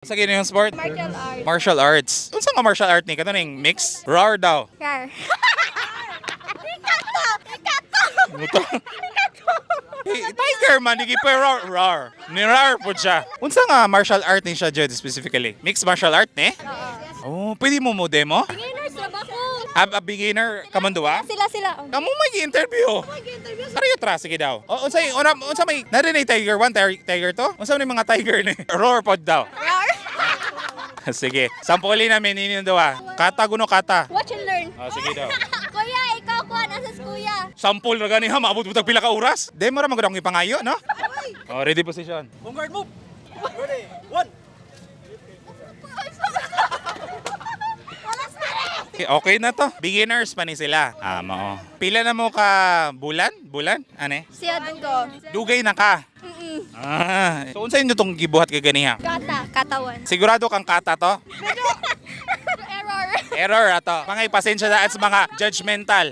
Sa yung sport? Martial arts. Martial arts. Unsa nga martial art ni kato ning mix? Roar daw. Rar. Ikato! Ikato! Muto. Eh, Tiger man, di pa roar, roar. Ni roar po siya. Unsa nga martial art ni siya, Jed, specifically? Mixed martial art ni? Oh, pwede mo mo demo? Beginners na ba ko? A beginner ka man duwa? Sila sila. Kamu may interview. Tara tra sige daw. O unsa una unsa may narinig Tiger 1, Tiger 2? Unsa may mga tiger ni? Roar pod daw. Rar. Sige. Sampuli namin ninyo duwa. Kata guno kata. Watch and learn. Ah, sige daw. Kuya, ikaw kuan asas kuya. Sampol ra gani ha, maabot mo tag pila ka oras. Demo ra man gud akong ipangayo, no? Oh, ready position. On guard move. Ready. One. Okay na to. Beginners pa ni sila. Ah, mao. Pila na mo ka bulan? Bulan? Ane? Siya ko. Dugay na ka. Ah. So unsa inyo tong gibuhat kay ganiha? Kata. Katawan. Sigurado kang kata to? Error. Error ato. Mga pasensya na at sa mga judgmental.